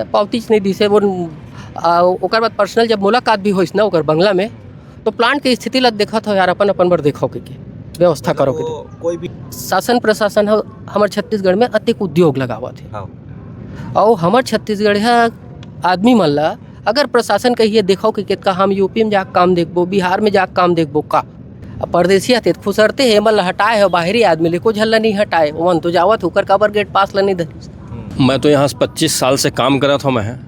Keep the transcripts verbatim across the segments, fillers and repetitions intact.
पावतीच नहीं दिसे वो। आ, ओकर बाद पर्सनल जब मुलाकात भी होइस ना ओकर बंगला में, तो प्लांट के स्थिति ला देखत हो यार, अपन अपन बर देखो के, के व्यवस्था करो के। वो कोई भी शासन प्रशासन ह हमर छत्तीसगढ़ में अतेक उद्योग लगावत हे। हाँ। अउ हमर छत्तीसगढ़िया आदमी मन ला अगर प्रशासन कहिए देखो कि कितका हम यूपी में जाके काम देखबो, बिहार में जाके काम देखबो का? अब परदेसी आते त खुसरते हे, एमन ला हटाए हो, बाहरी आदमी ले को झल्ला नहीं हटाए, ओमन तो जावत हे, ओकर काबर गेट पास ला नहीं धरिस? मैं तो यहाँ पच्चीस साल से काम करत हूँ मैं।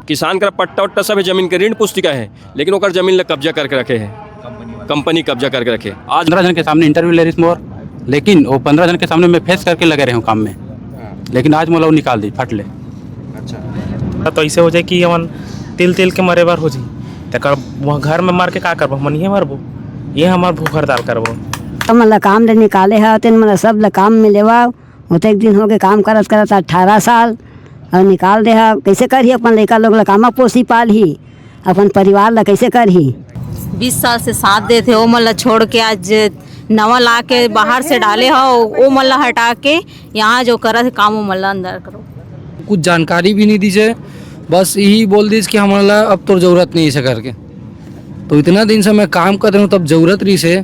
किसान करा पट्टा उट्टा सब है, जमीन के ऋण पुस्तिका है, लेकिन ओकर जमीन ला कब्जा करके रखे है, कंपनी कब्जा करके रखे। आज पंद्रह जन के सामने इंटरव्यू ले रहिस मोर, लेकिन वो पंद्रह जन के सामने मैं फेस करके लगे रहे हूँ काम में, लेकिन आज मोला वो निकाल दी फट ले। अच्छा। तो ऐसे हो जाए कि हमन तिल तिल के मरे बर हो जाई, तेकर वहाँ घर में मर के का करबो, हमन ये मरबो, ये हमार भूख हड़ताल करबो। तो मतलब काम ले निकाले है, तेन मतलब सब ले काम में लेवा, ओतेक दिन हो गए काम करत करत अठारह साल, और निकाल दे हा। कैसे करही अपन लइका लोग ला, कामा पोसी पालही, अपन परिवार ला कैसे करही? बीस साल से साथ देथे, ओ मन ला छोड़ के आज नवा ला के बाहर से डाले हो, ओ मन ला हटा के यहाँ जो करत हे काम, ओ मन ला अंदर करो। कुछ जानकारी भी नहीं दीजिए, बस यही बोल दीजिए कि हमारा अब तो जरूरत नहीं है करके। तो इतना दिन से मैं काम कर रहा हूँ, तब जरूरत रही से,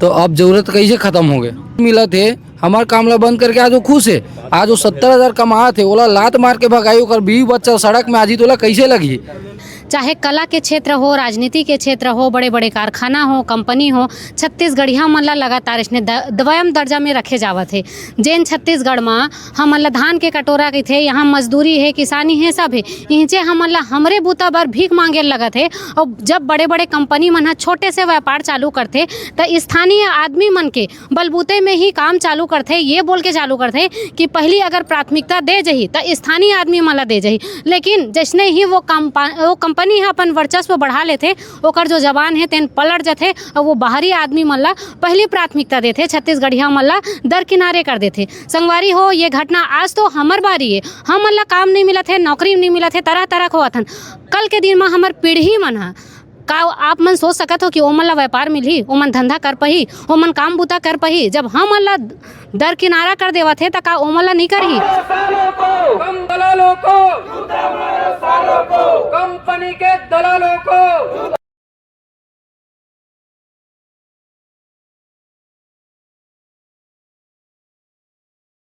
तो अब जरूरत कैसे खत्म हो गए? मिला थे हमार काम ला बंद करके आज वो खुश है। आज वो सत्तर हजार कमात है, ओला लात मार के भगाई, ओकर बीवी बच्चा सड़क में आज ही तोला कैसे लगी? चाहे कला के क्षेत्र हो, राजनीति के क्षेत्र हो, बड़े-बड़े कारखाना हो, कंपनी हो, छत्तीसगढ़िया मन ला लगातार इसने द-, द्वयम दर्जा में रखे जावत हे। जेन छत्तीसगढ़ म हमन ला धान के कटोरा कहिथे, यहाँ मजदूरी हे, किसानी हे, सब हे। इहिंचे हमन ला हमरे बूता बर भीख मांगे लगत हे। अउ जब बड़े-बड़े कंपनी मन ह छोटे से व्यापार चालू करथे, त स्थानीय आदमी मन के बलबूते में ही काम चालू करथे, ये बोल के चालू करथे कि पहली अगर प्राथमिकता दे जही, त स्थानीय आदमी मन ला दे जही। लेकिन जैसने ही वो कंपा-, वो कंपनी ह अपन वर्चस्व बढ़ा लेथे, ओकर जो जबान हे, तेन पलट जथे, अउ वो बाहरी आदमी मन ला पहली प्राथमिकता देथे, छत्तीसगढ़िया मन ला दरकिनारे कर देथे। संगवारी हो, ये घटना आज तो हमर बारी हे, हमन ला काम नहीं मिलत हे, नौकरी नहीं मिलत हे, तरह-तरह के होवत हन। कल के दिन म हमर पीढ़ी मन ह का आप मन सोच सकत हो कि ओमन ला व्यापार मिलही, ओमन धंधा कर पाही, ओमन काम बूता कर पाही? जब हमन ला दरकिनारा कर देवत हे, त का ओमन ला नहीं करही?